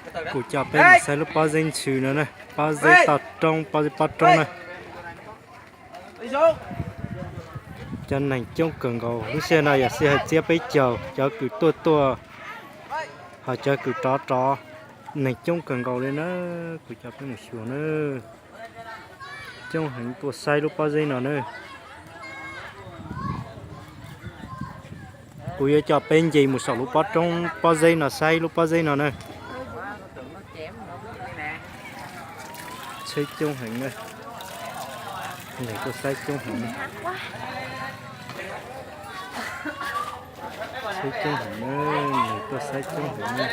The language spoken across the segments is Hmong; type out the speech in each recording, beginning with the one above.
Kuv coj peb mus saib lub pob zeb ntxhw no na, pob zeb toj roob, pob zeb pob roob na. Cov neeg coob kawg nkaus, lub sij hawm no yog sij hawm txiab peb caug, cov kws tuaj tuaj, ho cov kws rov rov, neeg coob kawg nkaus li na. Kuv coj peb mus xyuas na, coob heev tuaj saib lub pob zeb no na. Kuv yuav coj peb nce mus saum lub pob roob pob zeb no saib lub pob zeb no na. Tsheb coob heev na, neeg tuaj saib coob heev na. Tsheb coob heev na, neeg tuaj saib coob heev na.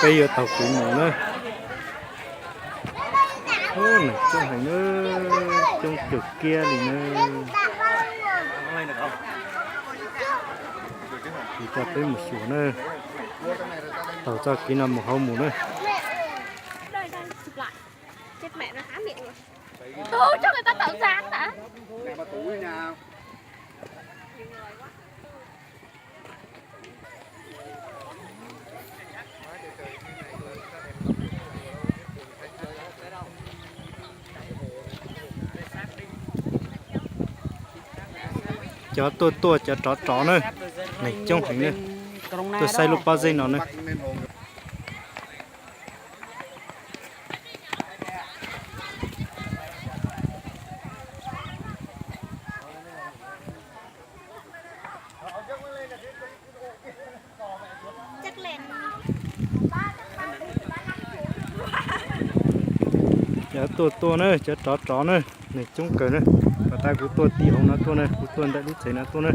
Peb yuav taug kev mus na. Neeg coob heev na, coob kawg kiag li na. Kuv coj peb mus xyuas na, taug txoj kev no mus hauv mus na. Cov tuaj tuaj, cov rov rov na, neeg coob heev na, tuaj saib lub pob zeb no na. Cov tuaj tuaj na, cov rov rov na, neeg coob kawg na. Pas tas kuv tuaj tim hauv no tuaj na, kuv tuaj ntawm lub tsev no tuaj na.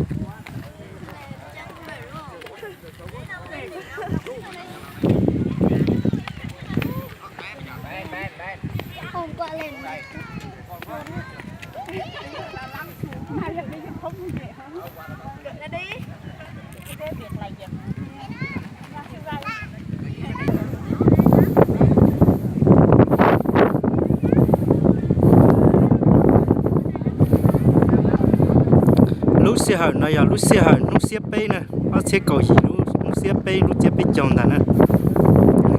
Lub sij hawm no yog lub sij hawm hnub xiab peb na, ob txhiab kaum yim lub hnub xiab peb lub tsiab peb caug ntag na.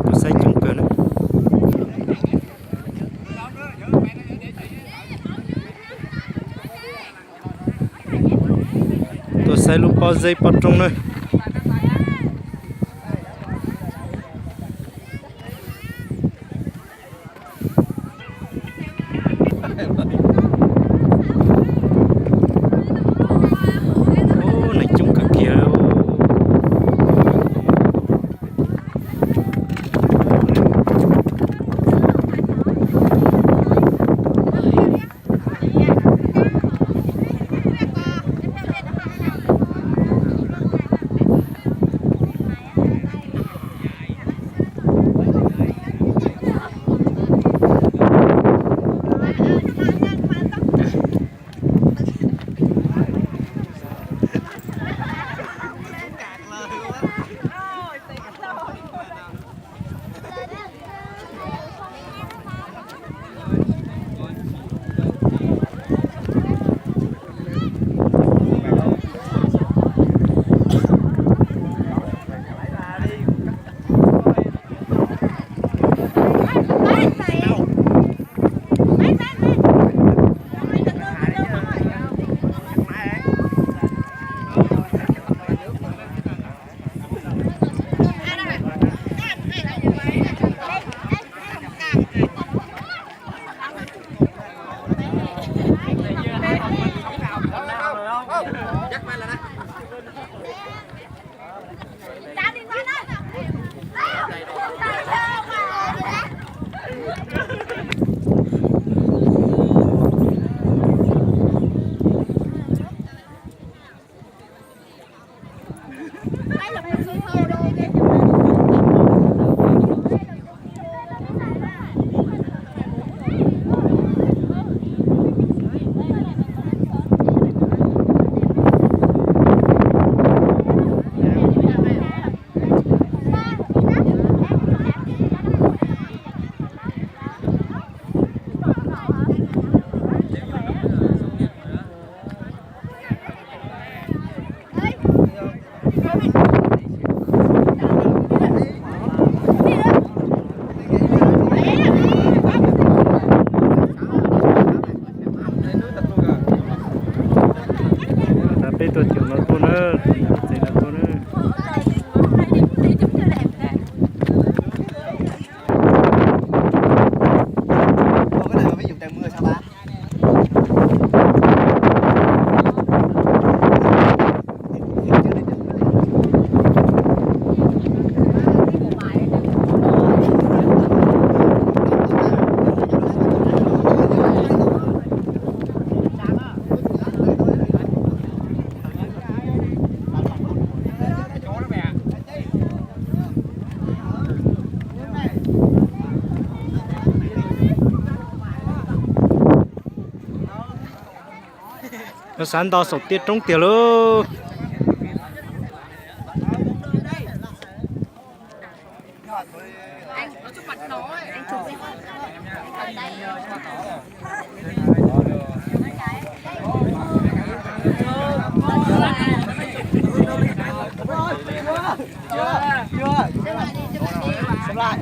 Tuaj saib coob kawg na. Tuaj saib lub pob zeb pob roob na. Neeg coob kawg kiag. Xav nto saum tiaj roob tiag lauj.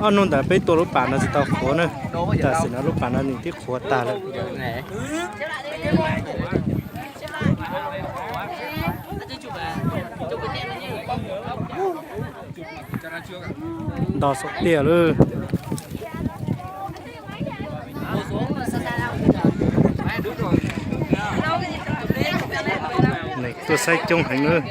Ob hnub ntawd peb tua lub pas no tsis tau qhuav na, tam sim no lub pas no nws twb qhuav tag lawm. Nto saum tiaj lawm. Neeg tuaj saib coob heev lawm.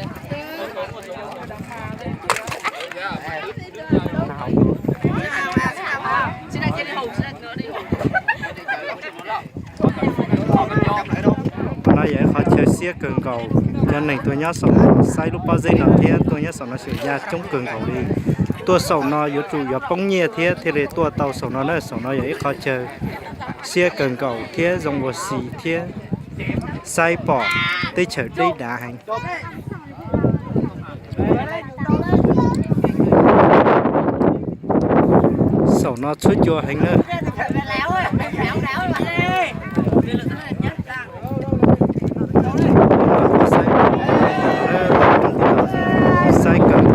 Qhov no yog ib qhov chaw siab kawg nkaus. Cov neeg tuaj nyob saum no saib lub pob zeb no thiab tuaj nyob saum no xyuas ya coob kawg nkaus li. Tuaj saum no yuav tsum yog poob nyiaj thiab thiaj li tuaj tau saum no na. Saum no yog ib qhov chaw siab kawg nkaus thiab zoo ua si thiab saib pom teb chaws deb dav heev. Saum no txhua cua heev na. Saib kawg.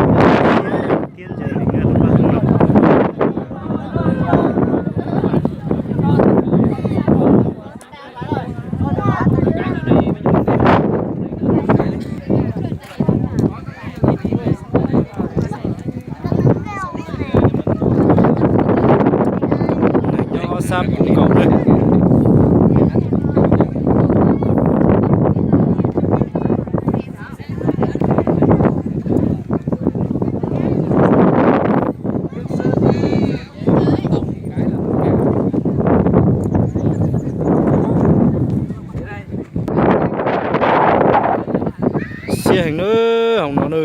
Nyob ob sab puv nkaus na. Siab heev na, hauv no na.